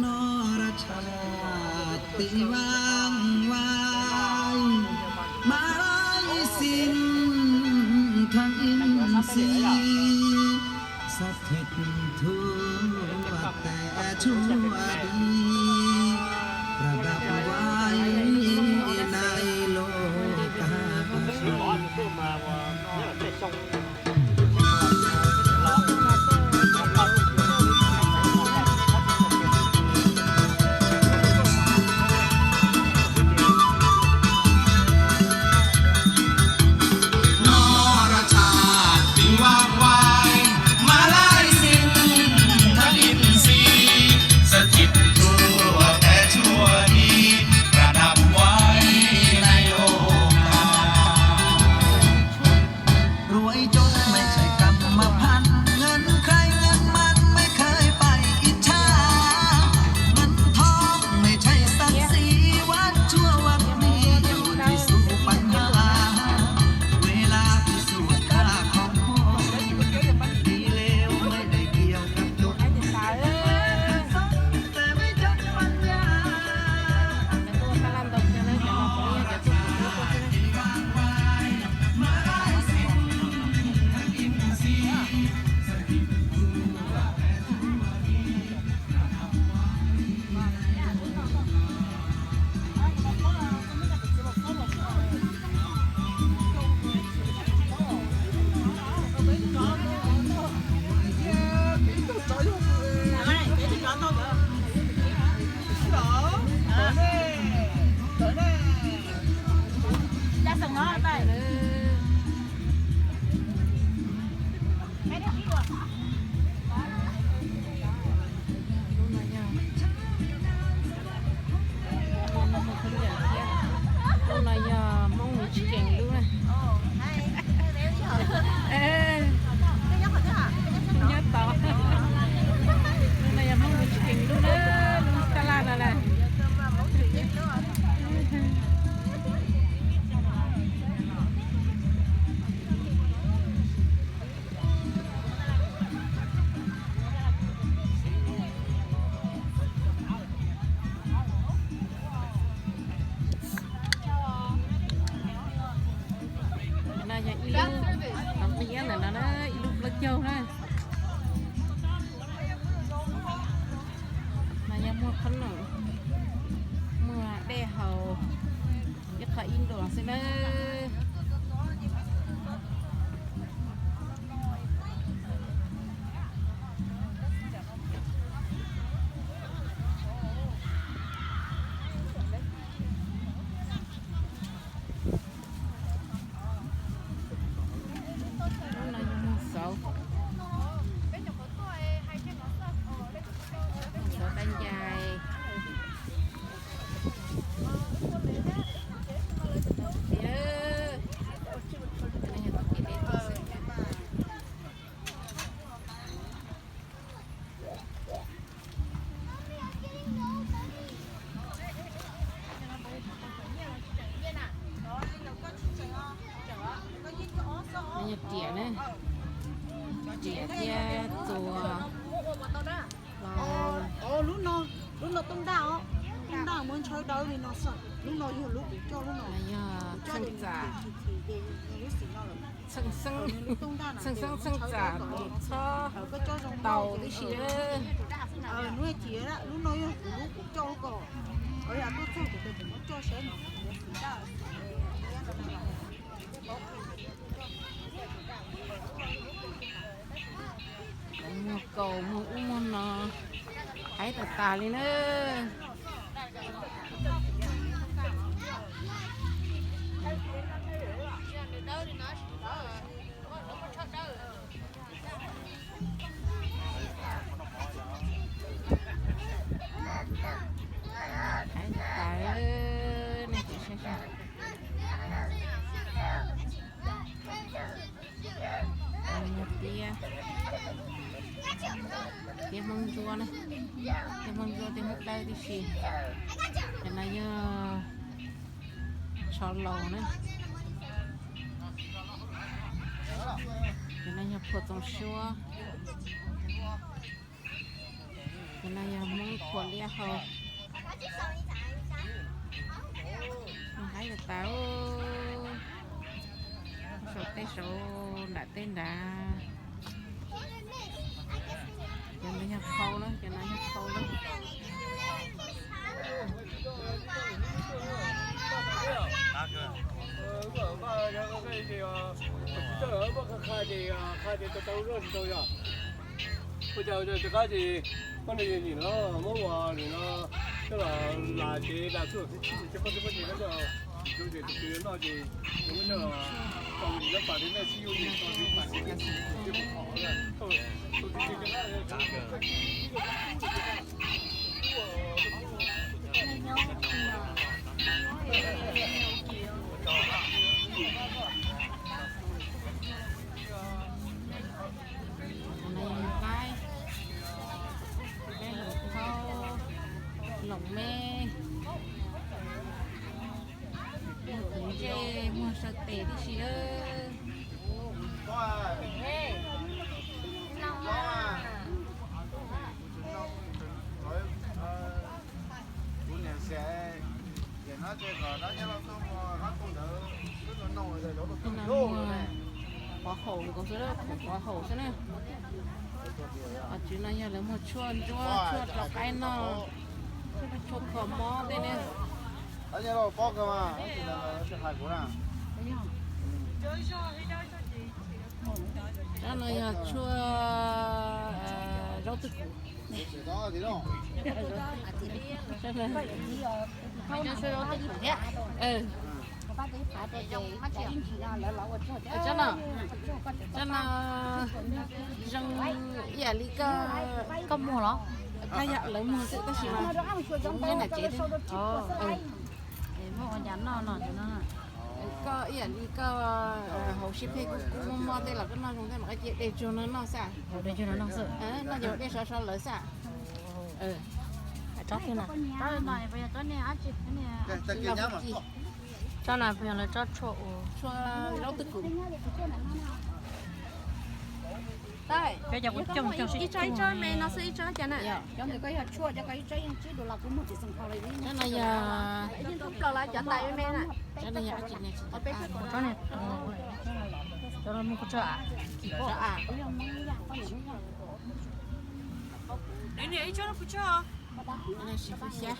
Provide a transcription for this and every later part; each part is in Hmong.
Noj rau tshav tim vaj vaig, mas ib sim thaj ib si, xab thib thuam tes tshuaj di, rau dab vai nai loj kab. Ruam ib coob mev tshais kam mas phaj, nkees khaij nkees mas mev khaij pais ib tshaj, nkees thoob mev tshais xab xis, vaj tshuaj vaj mi yus tsis xub pais nqa, ua laj tsis xub kha qhov muag, ib le ua mev dai kiag kab tuag. Lub no yog, lub no yog Hmoob Nus Tsis Kees lub na. Nyob tod. Lub no yog Hmoob Nus Tsis Kees lub na, lub taj laj no na. No yog ib lub, tom qab ntawm no na, ib lub plaub caug na. No yog muag qhob noom, muag dej haus, ib qho ib nruas xwb na. Lub no yog muag xauv, muag xauv dab ncai. Yog riam na, riam thiab txuas los. Lub no, lub no tooj daj os, tooj daj muab ntshaw dawb li no xwb. Lub no yog lub kuv coj, lub no yog txheej txam, txheej xeeb txheej txam, txhob tau tib si. Hnub no yog kuv lub kuv coj ko, tuaj txog kuv tias kuv muab coj saib no. Muag kaus muag ub muag no, haib tas tas li na. Haib tas tas, nej cia saib seb. Tiab, tiab Hmoob Ntsuab na, tiab Hmoob Ntsuab, tiab Hmoob Dawb tib si. Cov no yog tsho laus na. Cov no yog phua txoov suab. Cov no yog Hmoob qhuas liab hau. Haib tas tas, saum tej saud, nram tej nrad. Cov no yog khau na, cov no yog khau na. Ua cas rov qab ces koj nws nim no muab ua nim no coj los las ces las txuj txhib txhib ces koj txhib pob ces koj coj tsis tu ces tus twg noj ces muab coj los tau nim no pas li nej txhib yuj nim no txhib pas li nej txhib tus twg tus twg Tus no yog qaib, qaib loos khaub, loos me, muag kwv ntsej, muag saw tes tib si. Qhov haum nkaus xwb, khoom qhov haum xwb na. Qhov tsev no yog lawv muag tshuaj ntsuab, tshuaj rau qaib noj, tshuaj kho mob tej ne. Tsob no yog tshuaj zaub twj kum. Tsob no, tsob no zoo ib yam li koj, koj yog lawv muag xwb tab sis mas nyob nram tsev thiab. Koj ib yam li koj haus sib pheej kub kub mob mob tej los koj noj zoo tej mas koj cia dej tsuag no noj xwb. Noj ces dej sov sov lawv xwb. Tsob no puas yog lawv tsob tshuaj, tshuaj zaub twj kum. Ib tsob ib tsob me no xwb, ib tsob cas na? Cov ntawd koj yog tshuaj, cov koj ib tsob yeej tsib dua los kuv muag tsis xeem hau li. Tsob no yog, tsob no yog, tsob no muag kuv tshuaj. Ib tsob no kuv tshuaj.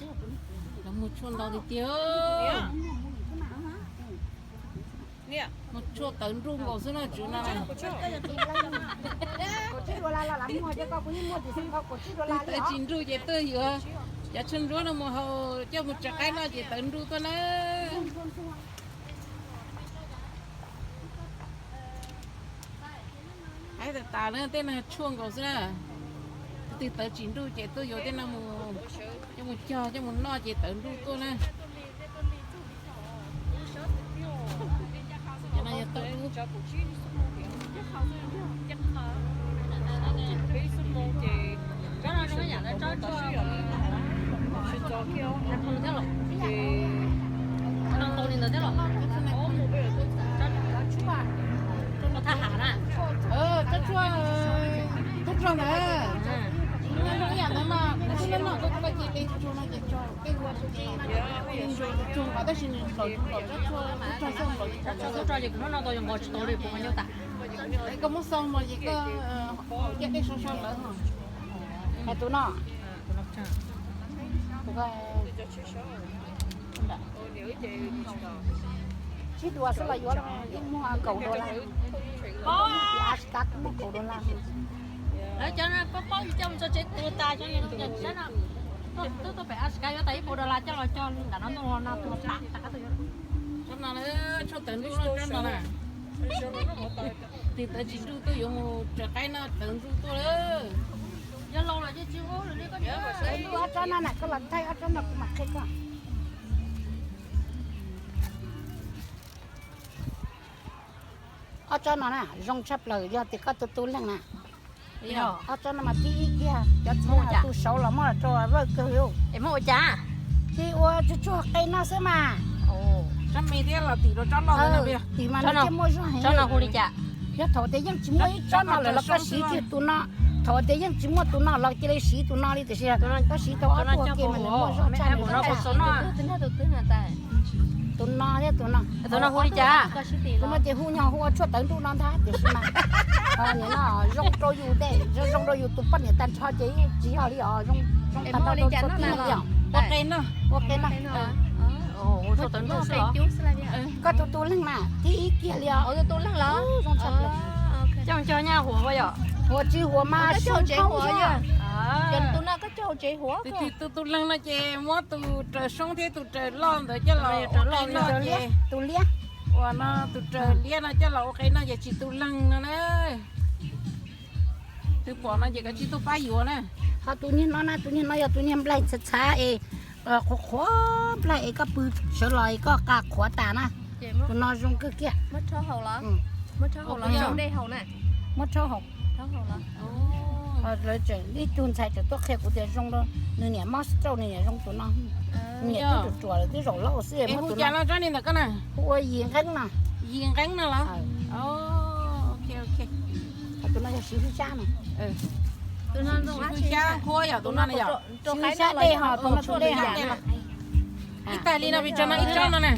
Lawv muag tshuaj ntau tiag tiag. Muag tshuaj tawv nruj nkaus xwb no tswv no. Twb tawv tsis nruj ces twb yuav cov tshuaj ntsuab no mus haus coj mus tsaws qaib noj ces tawv nruj tuaj na. Haib tas tas na, tej no tshuaj nkaus xwb na. Twb tawv tsis nruj ces twb yuav tej no mus, coj mus cog coj mus noj ces tawv nruj tuaj na. Cov no yog tauj dub. Tsob tshuaj, tsob tshuaj ntawd, ib yam ntawd mas kuv twb noj, koj cia li tsuag no ces tsuag, tej ua tsuag, tab sis nws nplaum tsob tshuaj, tsob tshuaj xwb nplaum tsob tshuaj ces kuv hnub no tau yuav nqos tsis tau li, kuv nqos nyuaj tas. Koj muab xaus mos ces koj cia dej sov sov lawv. Hais tus no. Tsib dua xwb los yuav ib muag kaum dollar. Ab si kab kuj muag kaum dollar. Lawv cov no paub paub yus coj mus tso tsev tus tas, cov no twb tuaj pem ab si kab yuav tas ib puas dollar coj los cog nram no ntuj no tus no tas tas qab tuaj yuav. Tsob no na, tshuaj tawv nruj no, tsob no na. Tis tawv tsis nruj tuaj yuav mus tsaws qaib no tawv nruj tuaj lawm. Yog laus lawm ces tsis ua lawm li koj niam. Ob tsob no na, koj los thaij ob tsob no kuv mam qhia koj. Ob tsob no na zoo tshaj plaws yog tias koj tu tu leej na. Ob tsob no mas thib ib kiag, cov txiv tu saud los muab los rau vawj kawg li. Es muab ua cas? Tis ua tsuag tsuag qe noj xwb mas. Tsob me thiab los tim rau tsob loj, tim mas nws thiaj muaj zog heev. Tsob no hu li cas? Yog thaum tias yeej tsis muaj ib tsob no lawm los koj siv kiag tus no. Thaum tias yeej tsis muaj tus no los cia li siv tus no li tiam sis koj siv tau ob tug ua ke mas nws muaj zog tshaj. Tus no thiab tus no, tus no ces hu nyog hu ua tshuaj tawv ntuj no ntag tiam sis mas nim no zoo rau yus dej, zoo rau yus tus poj niam tag nrho ces tsis yog li os, zoo tag nrho rau txhua tib neeg li os. Ua qe no, ua qe no. Koj tus tu leeg na, thib ib kiag li os. Zoo tshaj plaws. Huam tsis huam mas sub tsev huam. Tus tu leeg no ces muab tus raws soob thiab tus raws loj ntawd coj los ua qe noj ces, tus liab, uas no tus raws liab no coj los ua qe noj ces tsis tu leeg no na. Twb pom no ces koj tsis tuaj pab yuav na. Ho tus niag no na, tus niag no yog tus niag nplaig txhav txhav es qhuav qhuav nplaig es koj pw sawv los es koj qa qhuav tas na. Tus no zoo kawg kiag. Muab rhaub haus. Lawv tseem ib tug ntxhais tseem tuaj qhia kuv tias zoo, nws niam mob stroke, nws niam zoo tus no. Nws niam twb ruam ruam lawm, twb zaum laub xwb, muab tus no. Hu ua yim nqeeb no. Yim nqeeb no los? Tus no yog siv hwj xyab no. Siv hwj xyab qhuab yog tus no yog. Siv hwj xyab dej ho, tus no tus dej ho. Ib tais li no pes tsawg no ib tsob no na?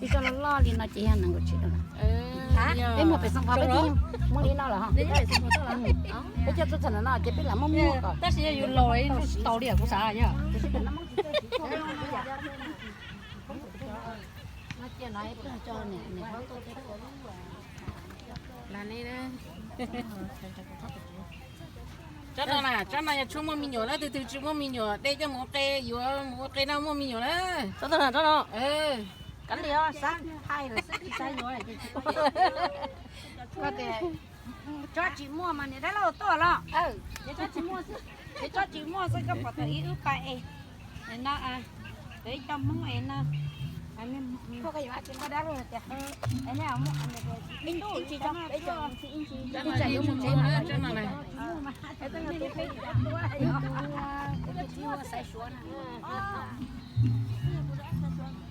Ib tsob loj loj li no ces yog nees nkaum tsib dollar. Peb muag pem Xoo Pov peb twb muag li no lawm ho. Peb coj tuaj txog no ces peb lam muab muag kom. Tab sis yog yus laus tau li kuv xav yog. Tsob no na, tsob no yog tshuaj muaj me nyuam na, tus twg tsis muaj me nyuam de coj mus ua qe, yuav mus ua qe no muaj me nyuam na. Tsob no, tsob no. Kav liam xav hais lawm xwb tsis xav yuav. Koj tias tsob tsis muaj mas niam dab laug tuaj los. Ces tsob tsis muaj xwb, ces tsob tsis muaj xwb koj pom thaum ib wb pais es no, peb cov Hmoob es no, koj dab laug tias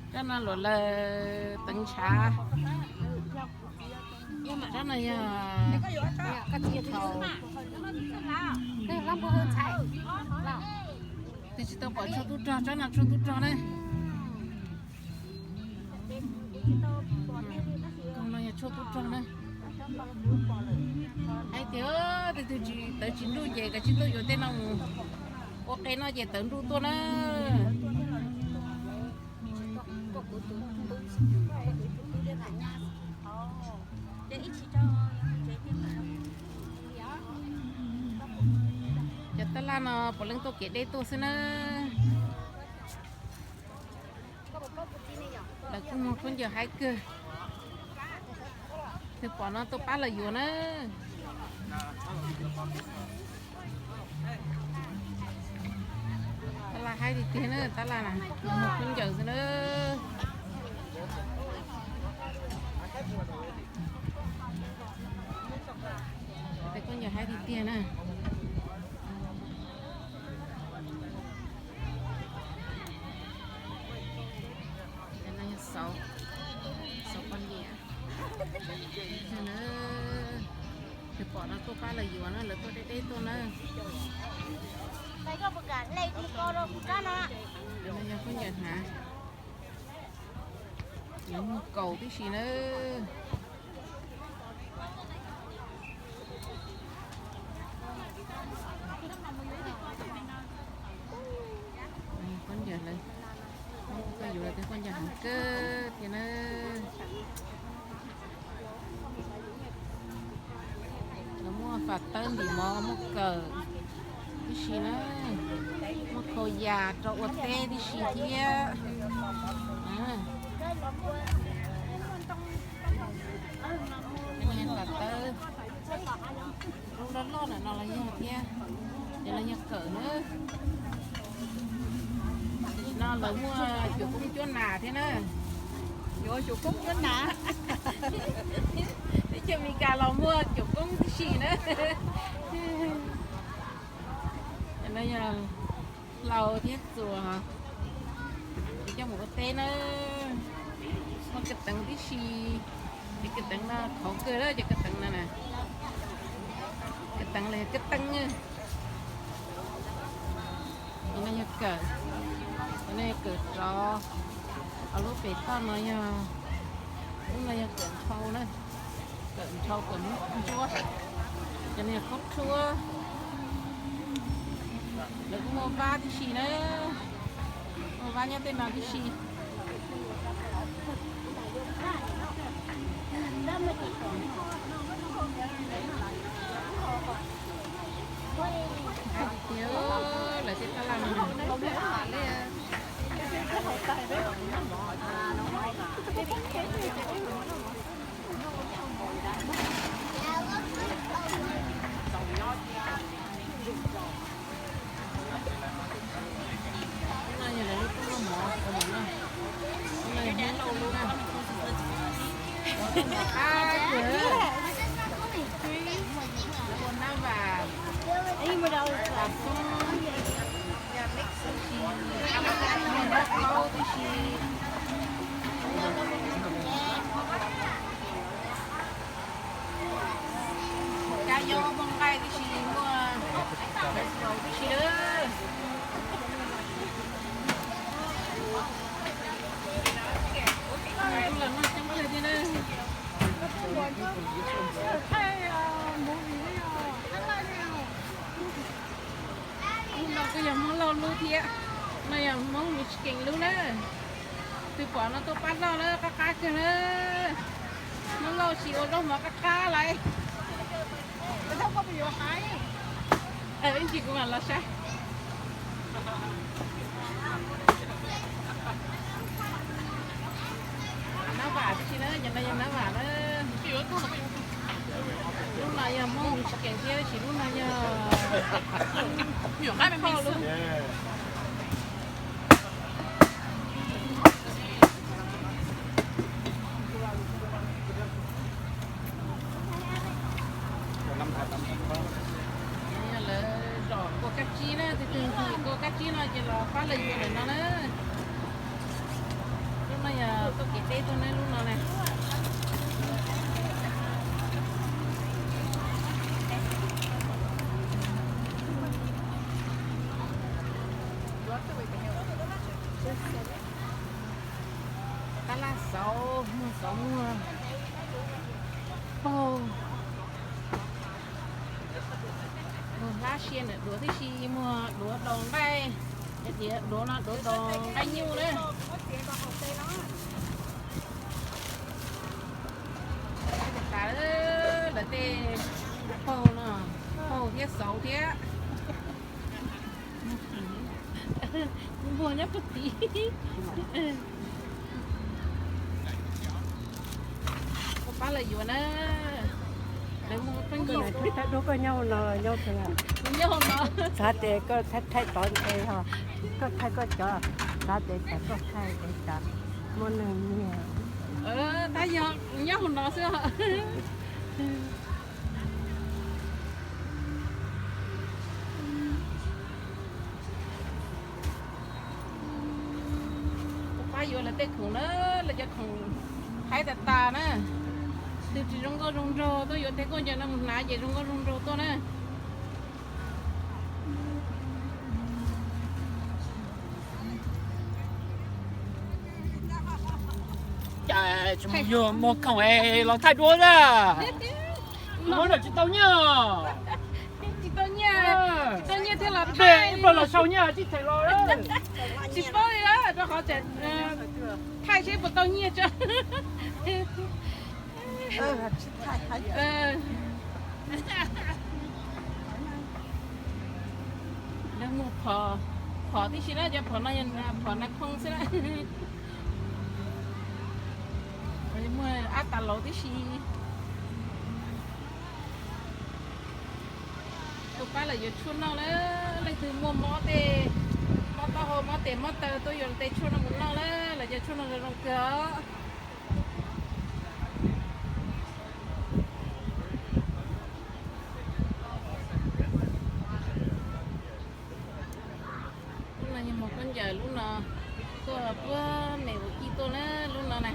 Tsob no luam laws teev ntshav. Tsob no yog thaum twg tsis tau pom tshuaj tub rog, tsob no tshuaj tub rog na. Koog no yog tshuaj tub rog na. Hais tias twg twg tsis tawv tsis nruj ces kav tsij tuaj yuav tej no mus ua qe noj ces tawv nruj tuaj na. Cov tab laj no puav leej tuaj kev deb tuaj xwb na. Lawv kuj muag khaub ncaws haib kawg. Twg pom no tuaj pab lawv yuav na. Tab laj haib tiag tiag na, tab laj na, muag khaub ncaws xwb na. Tej khaub ncaws haib tiag tiag na. Xauv poj niam. Twg pom no tuaj pab lawv yuav na, lawv tuaj deb deb tuaj na. Yog khaub ncaws hnav, yuav muag kaus tib si na. Khaub ncaws lawv, koj yuav lawv tej khaub ncaws hnav kawg thiab na. Lawv muaj fam tawb ntim mov, muaj kawm tib si na, muaj khau yas rau ua teb tib si thiab. Fam tawb lub loj loj ntawm no los yog thiab, ces los yog kawm na. Tam sim no lawv muaj cuam koob cuab nas thiab na. Yuav cuam koob cuab nas. Teb chaws Amelikas los muaj cuam koob tib si na. No yog hlau thiab txuas, es coj mus ua teb na. Muaj kawm teev tib si, ces kawm teev no qhov kawg lawm, ces kawm teev no na. Teev los yog kab teeb. Cov no yog kawm, cov no yog kawm rov, ho lub pem toj no yog, lub no yog kawm nthau na, kawm nthau kawm ntsuab. Cov no yog khaub rhuab, lawv kuj muaj vab tib si na, muaj vab nyob tej no tib si. Lawv tej tab laj no. Lub no yog lawv lub tub lub mov, lub no yog Hmoob lub na. Lub no qab kawg, ua nab vam, tas xoob, ua nab plaub tib si. Kab yob muaj nqaij tib si, muaj vegetable tib si lawm. Tus lam noj coob kawg thiab na. Lub no kuj yog Hmoob Lauj lub thiab, no yog Hmoob Michigan lub na. Tus pom no tuaj pab loj na, qab qab kawg na. Hmoob Lauj tsis ua zaub mov qab qab lawm. Ib ntsis kuv mam los saib. Nab vam tib si na, cov no yog nab vam na. Lub no yog Hmoob Michigan thiab, tab sis lub no yog Hmoob Lauj lub. Lawv zom kua kab tsib na, tus twg nqhis kua kab tsib no ces los pab lawv yuav lawm no na. Lub no yog tuaj kev teb tuaj na, lub no na. Tab laj xauv, muag xauv muag paug. Muag hlab sia ntawm duav tib si, muag duav daus nqaij, cov diav duav no duav daus nqaij nyuj na. Tas lawv tej paug no, paug thiab xauv thiab. Muag nyob puag tid. Koj pab lawv yuav na. Lawv muag pheej yig. Thaij duab koj nyob hauv no, nyob hauv no. Xav tias koj thaij thaij tod ntshe ho, koj thaij koj cov, xav tias tsam koj thaij es tsam muaj neeg nyiag. Tab yog nyob hauv no xwb. Kuv pab yuav lawv tej khoom na, lawv cov khoom haib tas tas na. Tus tsis zoo nkauj zoo nraug tuaj yuav tej nkauj ncaws no mus hnav ces zoo nkauj zoo nraug tuaj na. Cas tsis mus yug muag khoom es los thaij duab na. Muab lawm tsis tau nyiaj. Tsis tau nyiaj, tsis tau nyiaj thiaj los thaij, ib pliag los sau nyiaj tsis them los. Tsis paub li na, rau qhov thaij seb puas tau nyiaj tso. Lawv muag phom, phom tib si na, cov phom no yog phom nais phoo xwb na. Muag ab tas laus tib si. Tus pab lawv yuav tshuaj noj na, leej twg muaj mob tej, mob taub hau mob tes mob taw tuaj yuav tej tshuaj no mus noj na, lawv cov tshuaj no zoo kawg os. Lub no yog muag khaub ncaws, lub no tuaj puag Milwaukee tuaj na, lub no na.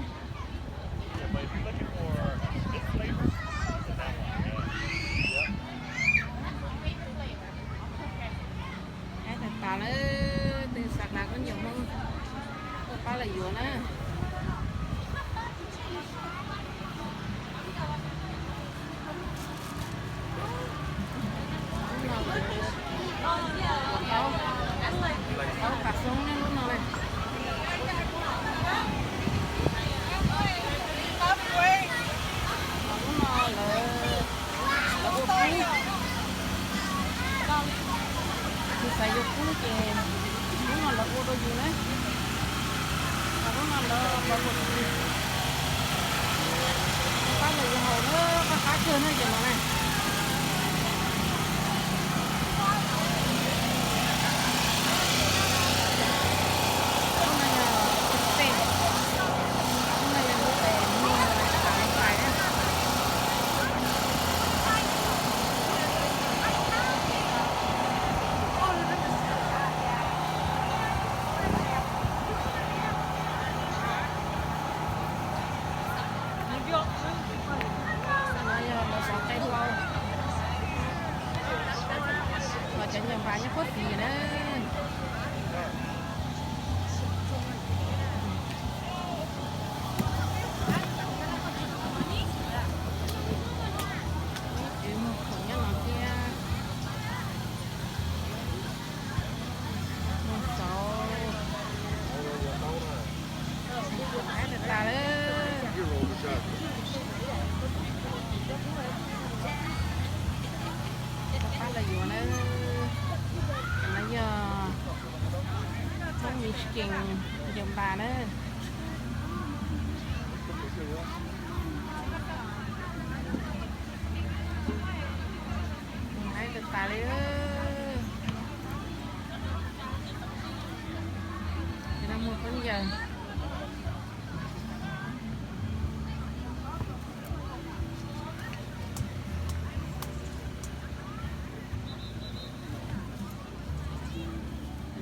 Yus xav yuav kub ces hnub no lawv ua rau yus na. Hnub no lawv ua rau yus. Pab lawv yuav haus na, qab qab kawg na ces no na. Hnub no yog hnub no yog hnub pem hnub no lawv xav lawv pais na. No yog lawv xov qe hlau, los cov nyuag npas nyob puag tid na. Ib tsev muag khoom nyob no thiab. Muag xauv, haib tas tas lawm. Pab lawv yuav na. No yog Hmoob Michigan ncaws npas na. Haib tas tas li. Ces no muag khaub ncaws.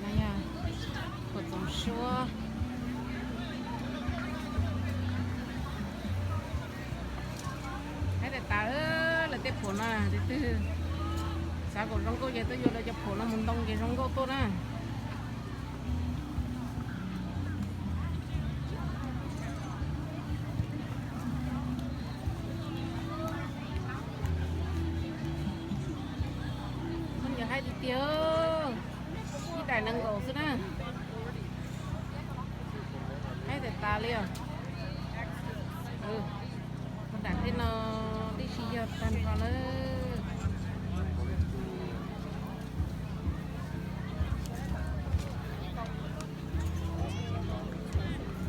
No yog kua txoov suab. Haib tas tas lawm tej phuam no, tus twg xav kom zoo nkauj ces tuaj yuav lawv cov phuam no mus ntoo ces zoo nkauj tuaj na. Khaub ncaws haib tiag tiag, ib daim nees nkaum xwb na. Haib tas tas li os. Ua nram tej no tib si yog tag nrho lawm.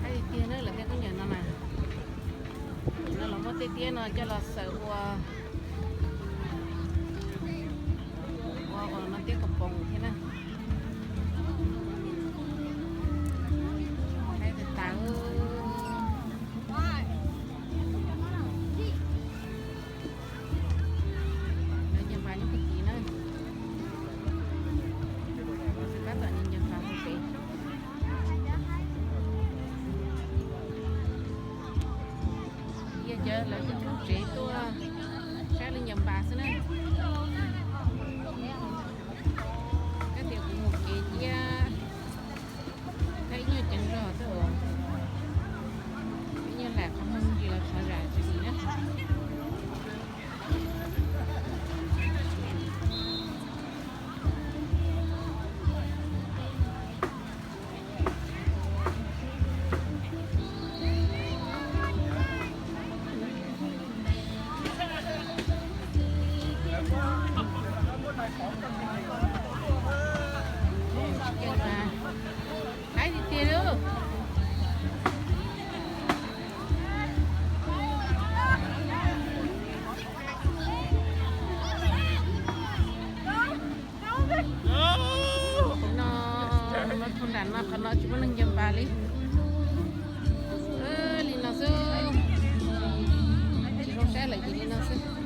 Haib tiag tiag na lawv tej khaub ncaws no na. No los muab tej tiab no coj los xaws ua, ua no tiab kom poom thiab na. Haib tas tas. Lawv ncaws npas nyob puag tid na. Tab tom ncaws npas puag pem. Yog cov lawv cov tub tsev tuaj saib lawv ncaws npas xwb na. Kab tias kuv mus kev thiab, kab ib nyuag ceev zog xwb, ib nyuag lam qhov muag ntsis los qhov zam tsis na. Haib tiag tiag lauj. No, no, nram no qhov no tsis muaj neeg ncaws npas li. Li no xwb, tsis zoo saib lawm ces li no xwb.